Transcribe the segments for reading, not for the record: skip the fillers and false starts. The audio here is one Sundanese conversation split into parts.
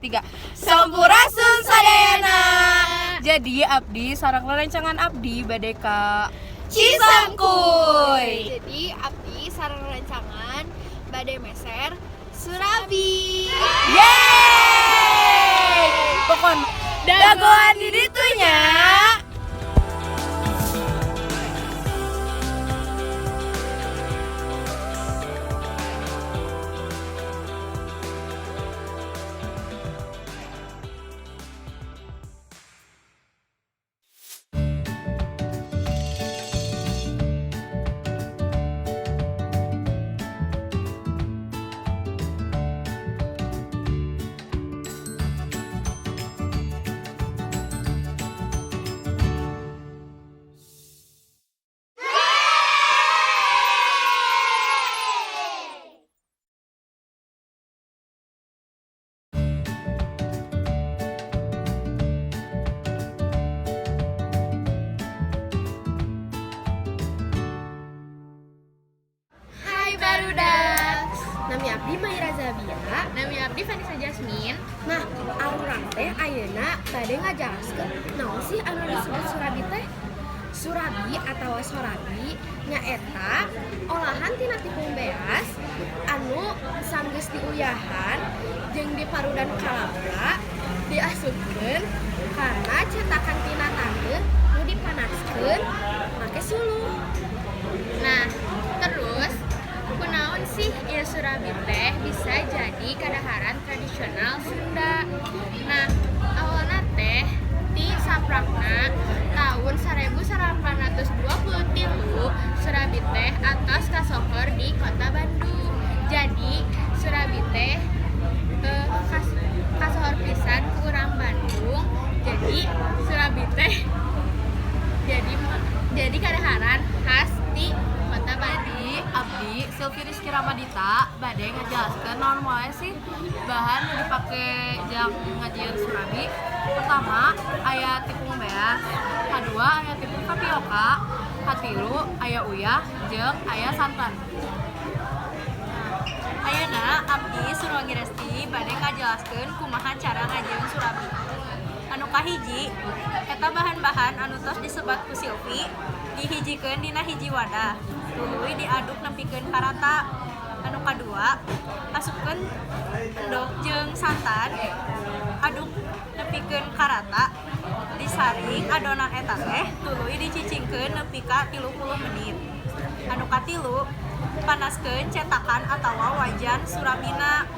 Tiga. Sampurasun sadayana. Jadi abdi sareng rerencangan abdi bade ka Cisangkuy. Jadi abdi sareng rencangan bade meser surabi. Yeay! Pokon dagoan di ditu nya. Hai barudak. Nami abdi Mahira Zabia. Nami abdi Vanessa Jasmine. Nah, arurang teh ayeuna bade ngajelaskeun naon sih anu disebut surabi teh? Surabi atawa sorabi nyaeta olahan tina tipung beas anu sanggeus diuyahan jeung diparudan kalapa diasupkeun kana cetakan tina taneuh nu dipanaskeun make suluh. Nah, terus kunaon sih ieu surabi teh bisa jadi kadaharan tradisional Sunda. Nah, awalna teh ti saprakna tahun 1823 surabi teh atos kasohor di kota Bandung. Jadi surabi teh kasohor pisan ku urang Bandung. Jadi surabi teh jadi kadaharan khas di kota Bandung. Jadi abdi Silvi Rizky Ramadita bade ngajelaskeun naon wae sih bahan nu dipake jang ngajieun surabi. Pertama aya tipung beas, kadua aya tipung tapioka, katilu aya uyah jeung aya santan. Ayeuna abdi Surwangi Resti bade ngajelaskeun kumaha cara ngajieun surabi. Anu kahiji eta bahan-bahan anu tos disebat ku Silvi dihijikeun dina hiji wadah, tuluy diaduk nepikeun karata. Anu kadua asupkeun endog jeung santan, aduk nepikeun karata, disaring adonan eta teh tuluy dicicingkeun nepi ka 30 menit. Anu katilu panaskeun cetakan atawa wajan surabina,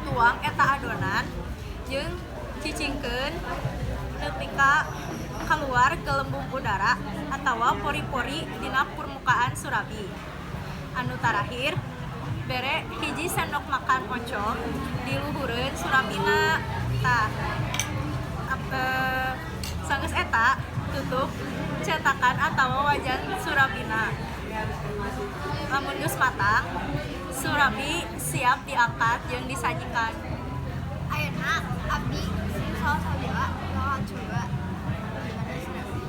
tuang eta adonan jeung cicingkeun nepi ka kaluar gelembung udara atawa pori-pori dina permukaan surabi. Anu tarakhir bere hiji sendok makan oncom diluhureun surabina. Tah, sanggeus eta tutup cetakan atawa wajan surabina. Lamun geus matang, surabi siap diangkat jeung disajikan. Ayeuna abdi salah sabila bakal coba gimana surabi.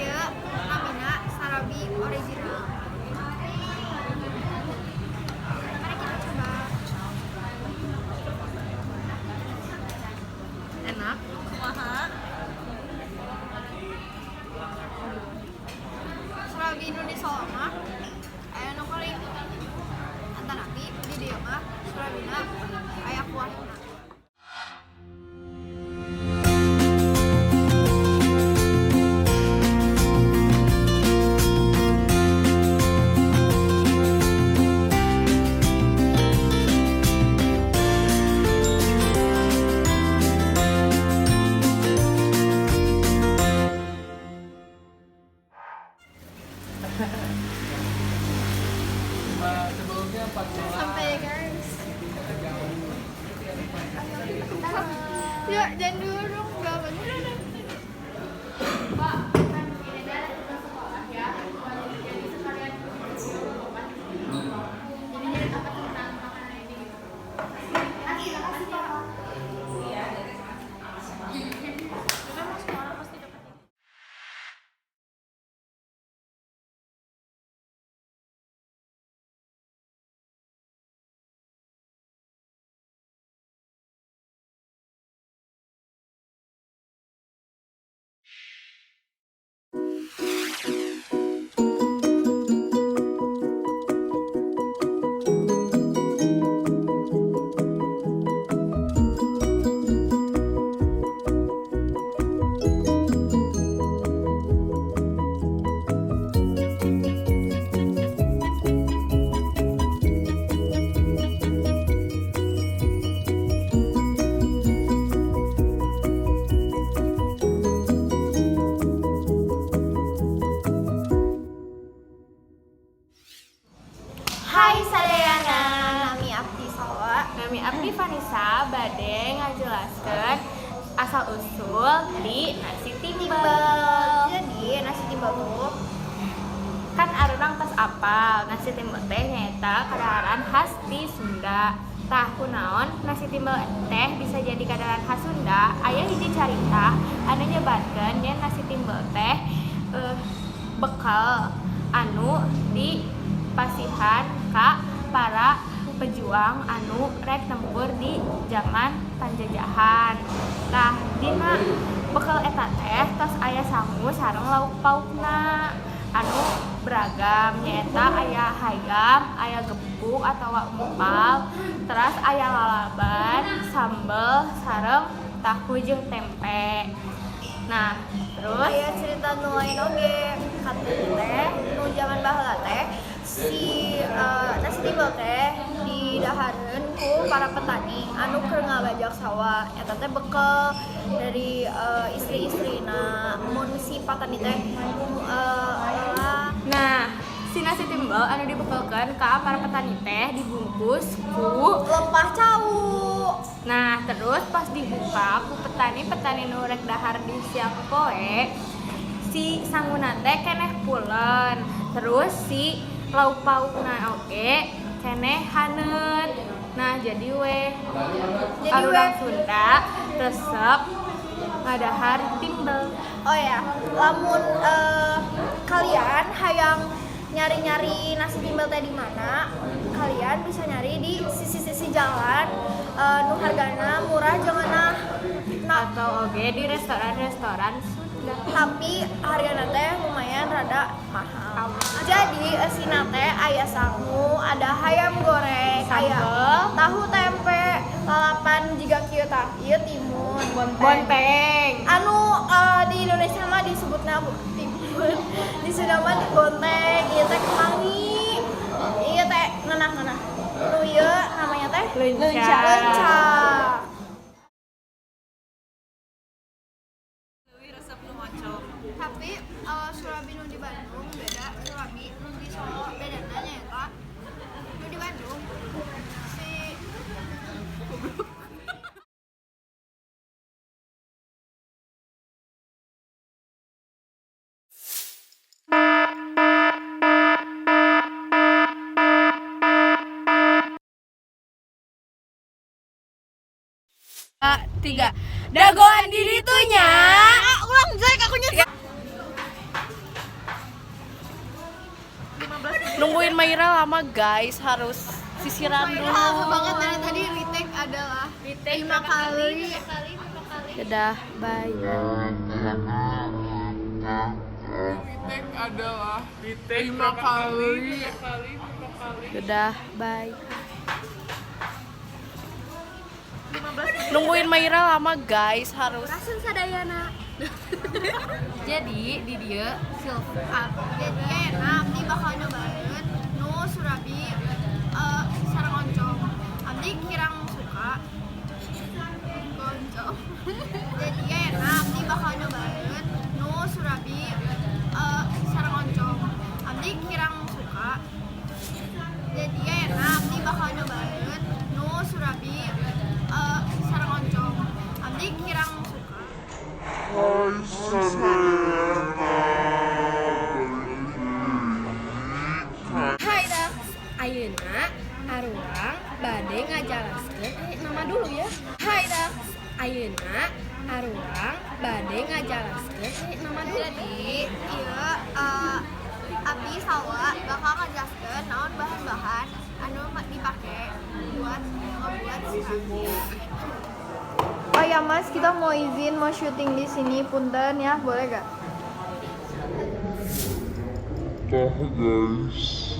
Ieu namina sarabi original. Mari kita coba. Enak. Kumaha? Surabi nu di Solo mah aya nu kering. Antanapi di dieu mah surabina aya kuahna. Sampai guys. Ya, jangan dulu dong, gak bener. Upami abdi Vanessa bade ngajelaskeun asal usul di nasi timbel. Jadi nasi timbel tuh Kan arurang tos apal nasi timbel teh nyaeta kadaharan khas di Sunda. Tah kunaon nasi timbel teh bisa jadi kadaharan khas Sunda? Aya hiji carita anu nyebatkeun yen nasi timbel teh bekal anu dipasihan ka para pejuang anu rek tempur di zaman panjajahan. Tah dina bekal eta teh tos aya sangu sareng lauk paukna anu beragam, nyaeta aya hayam, aya gepuk atawa empal, teras aya lalaban, sambel, sareng tahu jeung tempe. Nah, terus aya cerita nu lain oge, katanya teh nu zaman baheula teh si nasi timbel teh didahareun ku para petani anu keur ngabajak sawah. Eta teh bekel dari istri-istrina mun si petani teh Nah, si nasi timbel anu dibekelkeun ka para petani teh dibungkus ku lempah cau. Nah, terus pas dibuka ku petani-petani nu rek dahar di siang poe, si sanguna teh keneh pulen. Terus si lauk paukna oge keneh haneut. Nah, jadi weh Jadi arurang weh. Sunda resep ngadahar timbel. Oh ya, lamun kalian hayang nyari-nyari nasi timbel teh di mana, kalian bisa nyari di sisi-sisi jalan nu hargana murah jangan nah, Atau oge di restoran-restoran Sunda. tapi hargana teh lumayan rada mahal. Jadi eusina teh aya sangu, ada hayam goreng, aya Sambel. tahu tempe, lalapan jiga kieu tah, ieu timun, Bonteng. Anu di Indonesia mah disebutna timun, di Sunda mah bonteng, ieu teh kemangi, ieu teh ngeunah-ngeunah. Nu ieu namanya teh Leunca. Leunca. Leuwih resep nu oncom. Tapi surabi nu di Bandung beda surabi nu di Solo, bedana nyaeta nu di Bandung si Tiga. Dagoan di ditunya. Ulang jelek aku nyesel. Nungguin Maira lama guys, harus sisiran dulu. Lama banget dari tadi retake adalah 5 kali. Dadah, bye. Retake adalah 5 kali. Dadah, bye. Nungguin Maira lama guys, harus Rasun sadayana. Jadi di dia Jadi enak, abdi bakal nyobain nu surabi sareng oncom. Abdi kirang suka oncom. Jadi enak, abdi bakal nyobain nu surabi sareng oncom. Abdi kirang suka. Jadi enak, abdi bakal nyobain nu surabi sareng oncom. Abdi kirang suka. Hai dah. Ayeuna arurang bade ngajelaskeun nama dulu ya. Hai dah. Ayeuna arurang bade ngajelaskeun nama dulu. Jadi, ieu abdi Salwa bakal ngajelaskeun naon bahan-bahan anu dipake buat ngebuat surabi. Oh ya Mas, kita mau izin mau syuting di sini, punten ya, boleh gak? Tah guys.